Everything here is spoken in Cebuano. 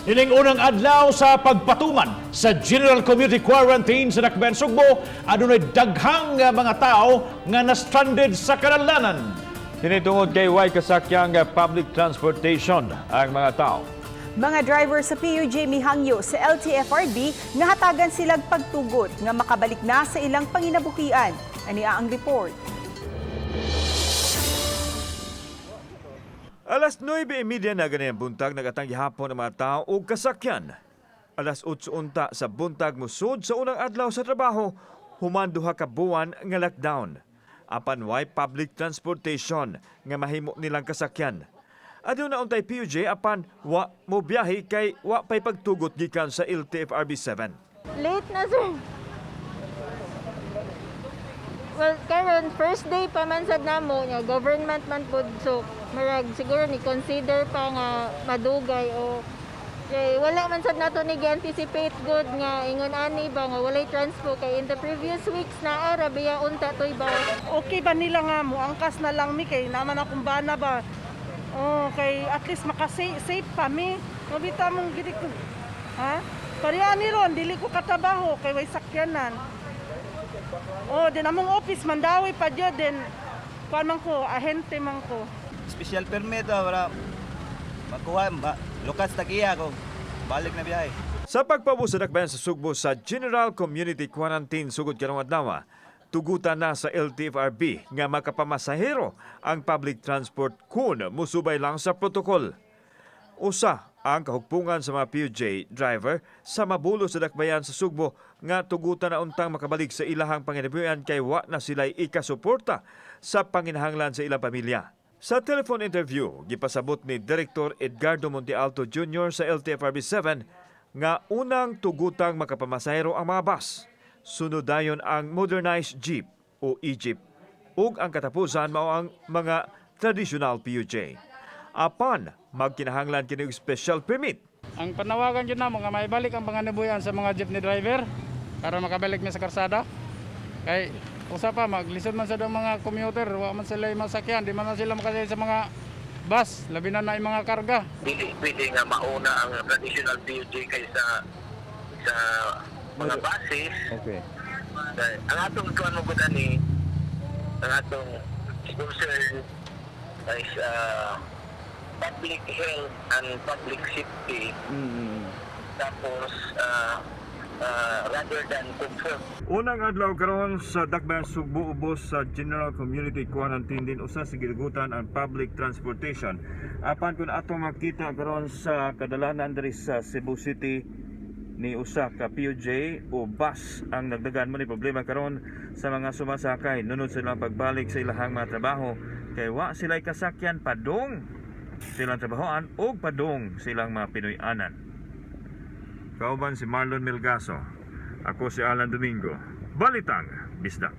Ining unang adlaw sa pagpatuman sa General Community Quarantine sa Dakbayan Sugbo, adunay daghang mga tao nga na-stranded sa kadalanan. Kini tungod kay way kasakyang public transportation ang mga tao. Mga driver sa PUJ mihangyo sa LTFRB nga hatagan silag pagtugot nga makabalik na sa ilang panginabuhian. Ania ang report. Alas 9:30 na ganyan buntag, nagatang gihapon ang mga tao og kasakyan. Alas 8 unta sa buntag musod sa unang adlaw sa trabaho, human 2 ka buwan nga lockdown. Apan way public transportation nga mahimo nilang kasakyan. Aduna untay PUJ apan wa mo biyahe kay wa pay pagtugot gikan sa LTFRB 7. Late na, sir. Well, karon first day pa man sad namo nga government man pud, so murag siguro ni consider pa nga madugay o kay wala man sad nato ni anticipate good nga ingon ani ba nga walay transpo, kay in the previous weeks na ara biya unta toy ba. Okay ba nila nga mo angkas na lang mi kay naman akong bana ba. Oh, kay at least maka-safe pa mi. Mabita mong gidi ko. Ha? Pareha ni ron, dili ko katrabaho kay way sakyanan. Oh, din among office Mandaue pa jud din. Kuan man ko, ahente man ko. Special permit ah, para makuha ma, lukas tagiya ko balik na biyahe. Sa pagpaubos sa Dakbayan sa Sugbo sa General Community Quarantine sugod karong adlaw, tugutan na sa LTFRB nga makapamasahero ang public transport kun musubay lang sa protokol. Usa ang kahugpungan sa mga PUJ driver sa mabulo sa Dakbayan sa Sugbo nga tugutan na untang makabalik sa ilahang panginabuhian kay wa na sila'y ikasuporta sa panginahanglan sa ilang pamilya. Sa telephone interview, gipasabot ni Director Edgardo Montealto Jr. sa LTFRB 7 nga unang tugutang makapamasahero ang mga bus. Sunod dayon ang modernized jeep o e-jeep ug ang katapusan mao ang mga traditional PUJ. Apan, magkinahanglan kini og special permit. Ang panawagan yun namo nga maibalik ang panginabuhian sa mga jeepney driver para makabalik mi sa karsada. Kay usa pa, maglisod man sa mga commuter, wa man sila masakyan, di man na sila makasakay sa mga bus, labi na na yung mga karga. Dili pwede nga mauna ang traditional PUJ kaysa sa mga buses. Dahil ang atong kuan mo gud ani, ang atong concern is public health and public safety. Tapos rather than comfort. Unang adlaw karon sa Dakbayan Sugbo ubos sa General Community Quarantine din usa sa gidugutan ang public transportation. Apan kung atong makita karon sa kadalanan diri sa Cebu City, ni usa ka PUJ o bus ang nagdagan mo ni problema karon sa mga sumasakay nunod sa ilang pagbalik sa ilahang mga trabaho kay wa sila'y kasakyan padung silang trabahoan o padung silang mga Pinoy-anan. Kauban si Marlon Melgaso. Ako si Alan Domingo. Balitang Bisdak.